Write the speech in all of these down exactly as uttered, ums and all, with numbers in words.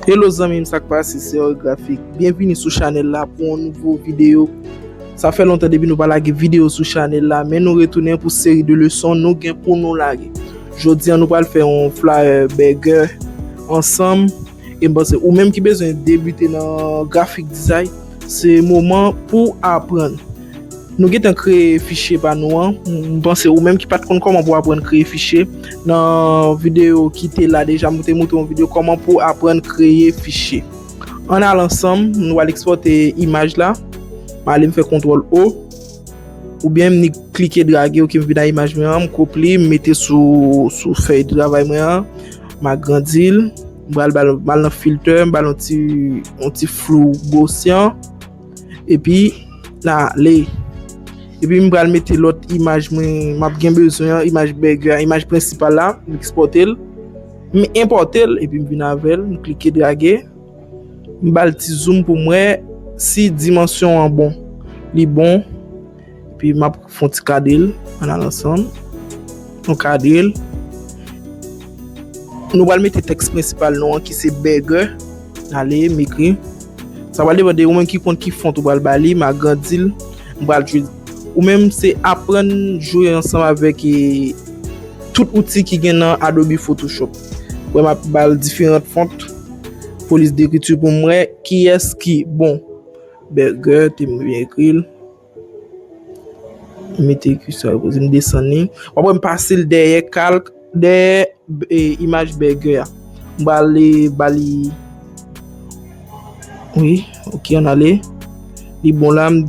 Hello zanmi m, sa k pase? Se Ori Grafik. Byenvini sou chanèl la pou yon nouvo videyo. Sa fè lontan depi nou pa lage videyo sou chanèl la, men nou retounen pou seri de leson nou gen pou nou lage. Jodi a, nou pral fè yon flyer burger ansanm. E m panse ou menm ki bezwen debite nan grafik dizay, se moman pou aprann. Nou gentan kreye fichye pa nou an. M panse ou menm ki pa t konn kòman pou aprann kreye fichye, nan videyo ki te la deja, m te montre yon videyo kòman pou aprann kreye fichye. Ann al ansanm, nou al ekspòte imaj la. M ale, m fè kontwòl O. Oubyen m ni klike drage, ok, m vin a imaj mwen an, m koup li, m mete sou, sou fèy travay mwen an, m agrandi l, m pral ba l, m al nan filtè, m ba l yon ti, yon ti flou Gaussian, epi n ale. Epi m pral mete lòt imaj mwen, m ap gen bezwen an, imaj burger a, imaj prensipal la, m ekspòte l, m enpòte l, epi m vin avè l, m klike drage. M ba l ti zoom pou m wè si dimansyon an bon. Li bon. Epi m ap fè yon ti kadre l. Ann al ansanm. Nou kadre l. Nou pral mete tèks prensipal nou an ki se burger. Ale, m ekri. Sa pral depann de ou menm ki konn ki font ou pral ba li. M agrandi l. M pral jwe. Ou menm se aprann jwe ansanm avèk, e, tout outi ki gen nan Adobe Photoshop. Wè, m ap ba l diferan font. Polis dekriti pou m wè kiyès ki bon. Burger, te m byen ekri l. M mete ki sa, poze m desann li. W ap wè m pase l dèyè kalk, dèyè, e, imaj burger a. M pral ba li. Wi, ok, ann ale. Li bon la, m,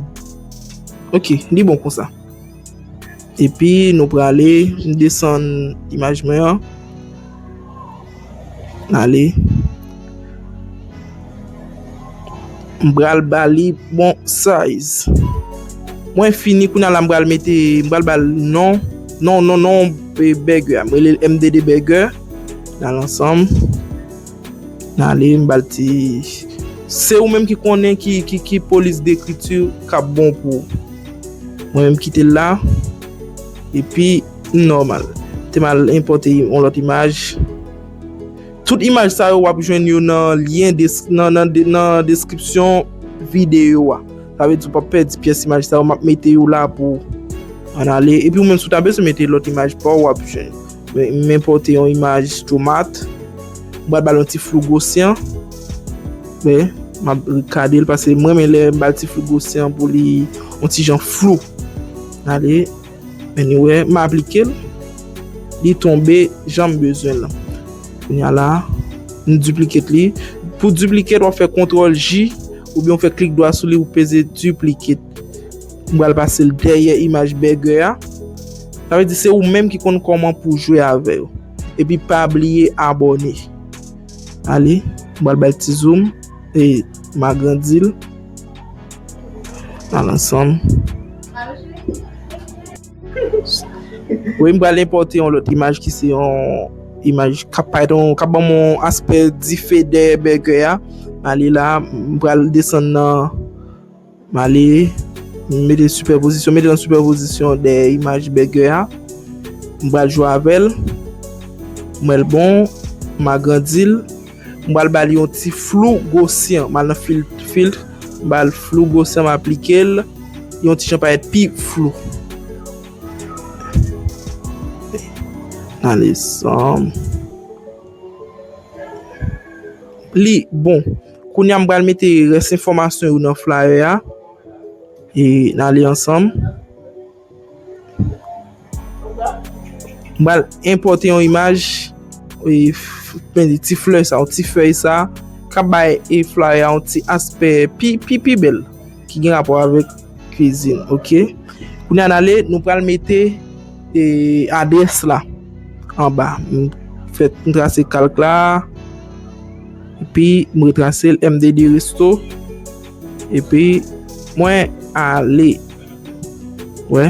ok, li bon konsa. Epi nou prale, m desann imaj mwen an. Ale. M pral ba li bon size. Mwen fini, kounye a la m pral mete, m pral ba l non, non, non, non, e, burger a. M rele l M D D burger. N al ansanm. N ale, m ba l ti. Se ou menm ki konnen ki, ki, ki polis dekriti k ap bon pou ou. Mwen menm kite l la. Epi, nòmal. Te m al enpòte yon lòt imaj. Tout imaj sa yo, w ap jwenn yo nan lyen des-, nan, nan, nan deskripsyon videyo a. Sa vle di ou p ap pèdi pyès imaj sa yo, m ap mete yo la pou ou. Ann ale. Epi ou menm si w ta bezwen mete lòt imaj pa w, w ap jwenn. Men, m enpòte yon imaj tomat. M pral ba l yon ti flou Gaussian. Men, m ap rekadre l paske mwen renmen lè m ba l ti flou Gaussian pou li yon ti jan flou. Ale, anyway, m aplike l. Li tonbe jan m bezwen l. Kounye a la, m duplicate li. Pou duplicate, w ap fè kontwòl J oubyen w fè klik dwa sou li, ou peze duplicate. M pral pase l dèyè imaj burger a. Sa vle di se ou menm ki konn kòman pou jwe avè yo. Epi pa bliye abòne. Ale, m pral bay ti zoom e m agrandi l. Al ansanm. Wi, m pral enpòte yon lòt imaj ki se yon imaj k ap parèt yon, k ap ban m yon aspè dife dèyè burger a. M ale la, m pral desann nan M ale, m mete sipèpozisyon, mete nan sipèpozisyon dèyè imaj burger a. M pral jwe avè l. M wè l bon, m agrandi l. M pral ba l yon ti flou Gaussian. M al nan filtre, filtre. M ba l flou Gaussian, m aplike l. Yon ti jan parèt pi flou. Ale, sanm. Li bon. Kounye a m pral mete rès enfòmasyon yo nan flyer a. E n ale ansanm. M pral enpòte yon imaj. E f-, men ti flè sa, yon ti fèy sa. K ap bay e flyer a yon ti aspè pi, pi, pi bèl. Ki gen rapò avèk kwizin, ok? Kounye a n ale, nou pral mete, e, adrès la anba. M fè, m trase kalk la, epi m retrase l, M D D Resto, epi mwen ale. Wè.